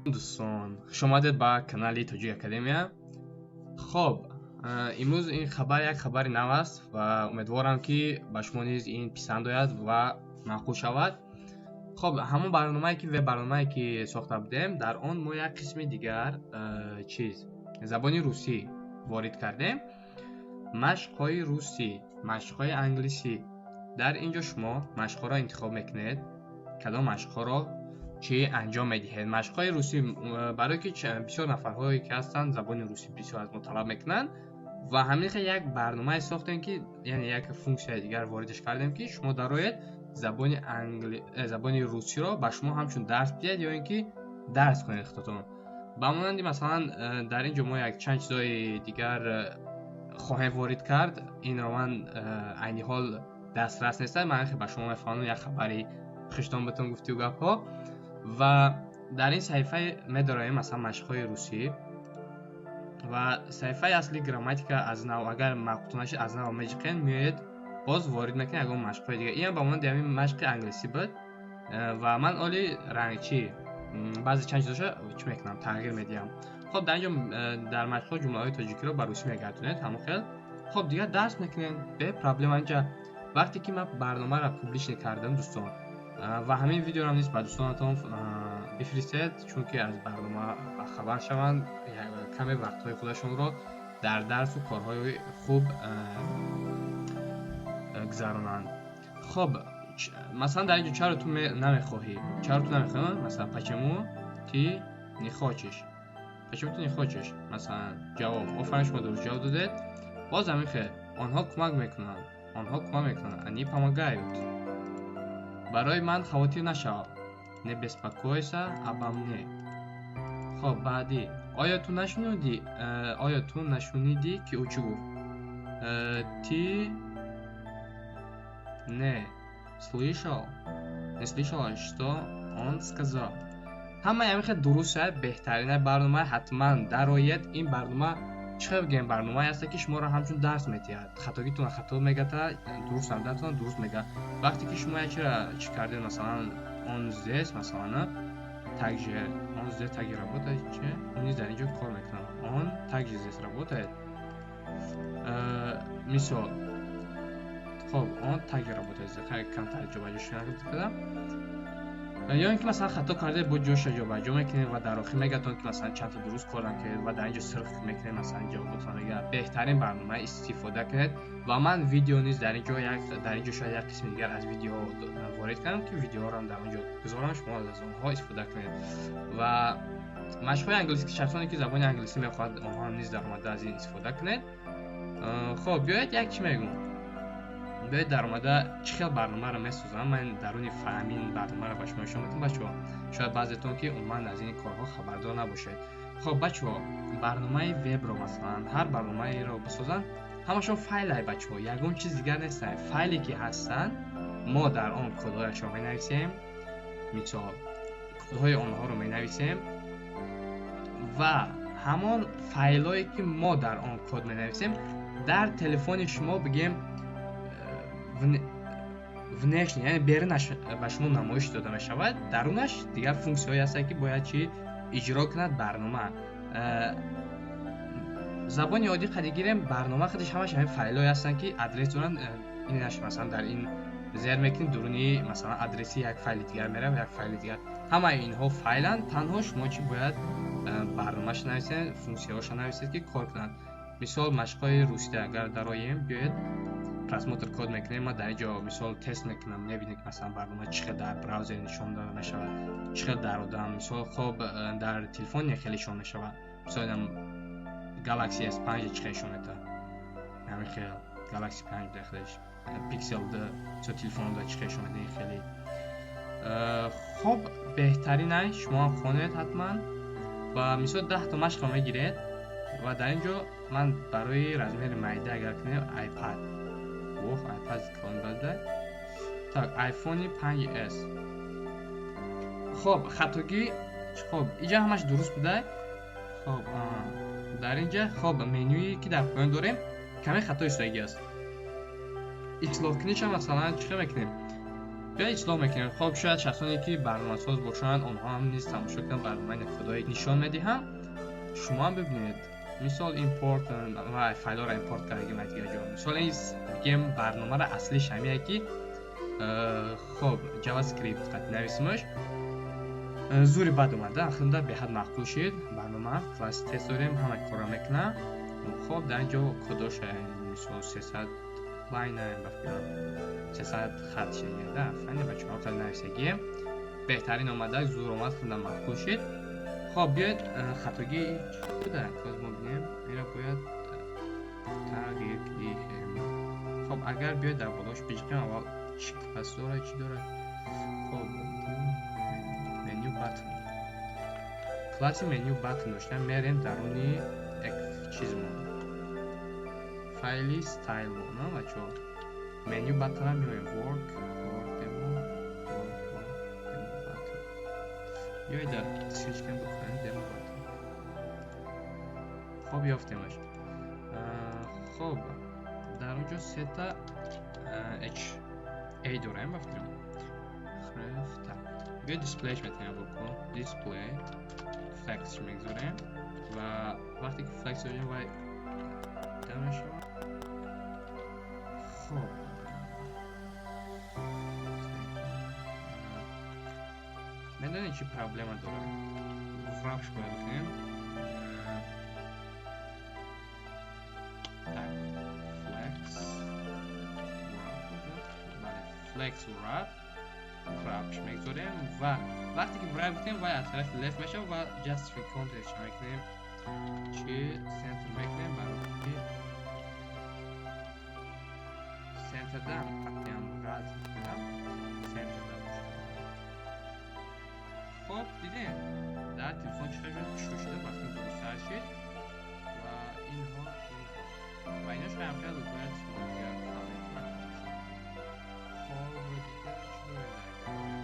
Дӯстон, хушомадед ба канали Тоҷик Академия. Хоб, имрӯз ин хабар як хабари нав аст ва умедворам, ки ба шумо низ ин писанд ояд ва маъқул шавад. Хоб, ҳамон барномае ки, веб барномае ки сохта будем, дар он мо як қисми дигар чиз, забони русӣ ворид кардем, машқҳои русӣ, машқҳои англисӣ. Дар ин ҷо шумо машқҳоро интихоб мекунед, кадом машқҳоро чӣ анҷом медиҳед. Машқҳои русӣ, барое ки бисёр нафарҳое ки ҳастанд, забони русӣ бисёр аз мо талаб мекунанд ва ҳамин хел як барномае сохтем, ки яъне як функсияи дигар воридаш кардем, ки шумо дароед, забони русиро ба шумо ҳамчун дарс диҳад ё ин ки дарс кунед худатон. Ба монанди, масалан, дар ин ҷо мо як чанд чизҳои дигар хоҳем ворид кард. Инро ман айни ҳол дастрас нестам, ман ба шумо мефаҳмонам, як хабари хуштон бетон гуфтию гапҳо. Ва дар ин саҳифа медароем, масалан, машқҳои русӣ ва саҳифаи асли грамматика. Аз нав, агар маъқул нашид, аз нав меҷиқен, меоед, боз ворид мекунед ягон машқҳои дигар. Инам ба монанди ҳамин машқи англисӣ буд ва ман оли рангчӣ баъзе чанд чизоша чӣ мекунам, тағйир медиҳам. Хоб, дар ин ҷо дар машқҳо ҷумлаҳои тоҷикиро ба русӣ мегардонед, ҳамон хел. Хоб, дигар дарс мекунед бе проблема. Инҷа вақте ки ман барномаро публичный кардам, дӯстон, ва ҳамин видеоро низ ба дӯстонатон бифиристед, чунки аз барнома бахабар шаванд, каме вақтҳои худашонро дар дарсу корҳои хуб гузаронанд. Хоб, масалан, дар ин ҷо чаро ту намехоҳӣ, чаро ту намехоҳӣ, масалан, почему ты не хочешь, почему ты не хочешь, масалан, ҷавоб. Офарин, шумо дуруст ҷавоб додед. Боз ҳамин хел, онҳо кӯмак мекунанд, онҳо кӯмак мекунанд, они помогают. Барои ман хавотир нашав, не беспокойся обо мне. Хоб, баъдӣ: оё ту нашунидӣ, оё ту нашунидӣ, ки ӯ чӣ гуфт? Ты не слышал, не слышала, что он сказал? Ҳамаи ҳамин хел дуруст. Беҳтарина барнома, ҳатман дароед. Ин барнома, чӣ хел бигӯем, барномае ҳаста, ки шуморо ҳамчун дарс медиҳад. Хатогитона хато мегата, дуруст ҳамдатона дуруст мега. Вақте ки шумо якчиро чӣ кардед, масалан, он здесь, масалан, также он здесь также работает, чи он низ дар ин ҷо кор мекунад, он также здесь работает, мисол. Хоб, он также работает, камтар ҷобаҷо кардам. Ё ин ки, масалан, хато кардед, бо ҷоша ҷобаҷо мекунед ва дар охир мегатон, ки, масалан, чандта дуруст корам кардед ва дар ин ҷо сурх мекунед, масалан, ҷавоботон мега. Беҳтарин барнома, истифода кунед. Ва ман видео низ дар ин ҷо як, дар ин ҷо шояд як қисми дигар аз видео ворид кардам, ки видеоҳоро дар он ҷо гузорам, шумо аз онҳо истифода кунед. Ва машқҳои англисӣ, шахсоне ки забони англисӣ мехоҳад, онҳо низ даромада аз ин истифода кунед. Хоб, биёед, як чӣ мегӯм, биёед, даромада чӣ хел барномаро месозам, ман даруни ҳамин барномаро ба шумо нишон медиҳам. Бачаҳо, шояд баъзетон ки умуман аз ин корҳо хабардор набошед. Хоб, бачаҳо, барномаи вебро, масалан, ҳар барномаеро бисозанд, ҳамашон файлай, бачаҳо, ягон чиз дигар нестанд. Файле ки ҳастанд, мо дар он кодҳояшро менависем, мисол, кодҳои онҳоро менависем ва ҳамон файлое ки мо дар он код менависем, дар телефони шумо, бигем, внешне, яъне берунаш ба шумо намоиш дода мешавад. Дарунаш дигар функсияҳое ҳастанд, ки бояд чӣ иҷро кунад барнома. Забони оддӣ қади гирем, барнома худаш ҳамаш ҳамин файлҳое ҳастанд, ки адрес доранд. Инаш, масалан, дар ин зер мекунед, дуруни, масалан, адреси як файли дигар меравад, як файли дигар. Ҳамаи инҳо файланд. Танҳо шумо чӣ бояд? Барномаша нависед, функсияҳоша нависед, ки кор кунанд. Мисол, машқҳои русида агар дароем, биёед, просмотр код мекунем. Ман дар ин ҷо, мисол, тест мекунам, мебинем, ки, масалан, барнома чӣ хел дар браузер нишон дода мешавад, чӣ хел дар одам, мисол, хоб, дар телефон хеле нишон мешавад. Мисол, Galaxy S5 чӣ хел нишон медиҳад, ҳамин хел Galaxy 5 дахлеш, Pixel 2, мисол, телефонда чӣ хел нишон медиҳад, хеле хоб. Беҳтаринай, шумо ҳам хонед ҳатман. Ва, мисол, 10-та машқро мегиред ва дар ин ҷо ман барои размери майда агар кунем, iPad, ох, iPad калон бада. Так, iPhone 5s. Хоб, хатогӣ, хоб, инҷа ҳамаш дуруст буда. Хоб, дар инҷа, хоб, менюе ки дар поён дорем, каме хато истодагӣ аст. Ислоҳкуниша, масалан, чӣ хел мекунем? Биёед ислоҳ мекунем. Хоб, шояд шахсоне ки барномасоз бошанд, онҳо ҳам низ тамошо кунанд барномаи кодҳое нишон медиҳам. Шумо ҳам бибинед. Мисол импорт ва файлҳоро импорт кардагим аз дигар ҷо. Мисол ин бигем барномаро аслиш ҳамие ки хоб JavaScript қати нависимаш. Зури бад омада, хунда беҳад маъқул шид барнома. Класси тест дорем, ҳама корро мекунад. Хоб, дар ин ҷо кодоша мисол 300 line ба фикрам 300 хат шида, фани бачаҳо қад нависагием. Беҳтарин омада, зур омад, хунда маъқул шид. Хоб, биёед хатогӣ чӣ буда? Боз мо бинем, инро бояд тағйир диҳем. Хоб, агар биёед дар болош биҷиқем, аввал чӣ класс дорад, чӣ дорад? Хоб, menu button. Класси menu button дошта, мерем даруни як чизмон. Файли style на бачаҳо. Menu button меоем work or demo work or demo button. Биёед дар search кунем, бихонем demo button. Хоб, ёфтемаш. Хоб, дар он ҷо сета h a дорем ба фикрам. Href так. Биё display метавонем бо display flex мегузорем ва вақте ки flex дорем вай дида мешавад. Хоб, медонед чӣ проблема дорад? Wrap бояд кунем. Так, flex wrap, бале, flex wrap, wrap мегузорем ва вақте ки wrap гуфтем, вай аз тарафи left мешавад ва justify content мекунем, чи center мекунем, барои center да ям ғалт center да бошад. Хоб, дидем дар телефон чӣ хел шуд, шуда вақте дурусттар шид ва инҳо ва инош ҳам хеле бояд шумо дигар фаҳмед. Хоб, дигар чӣ дорем дар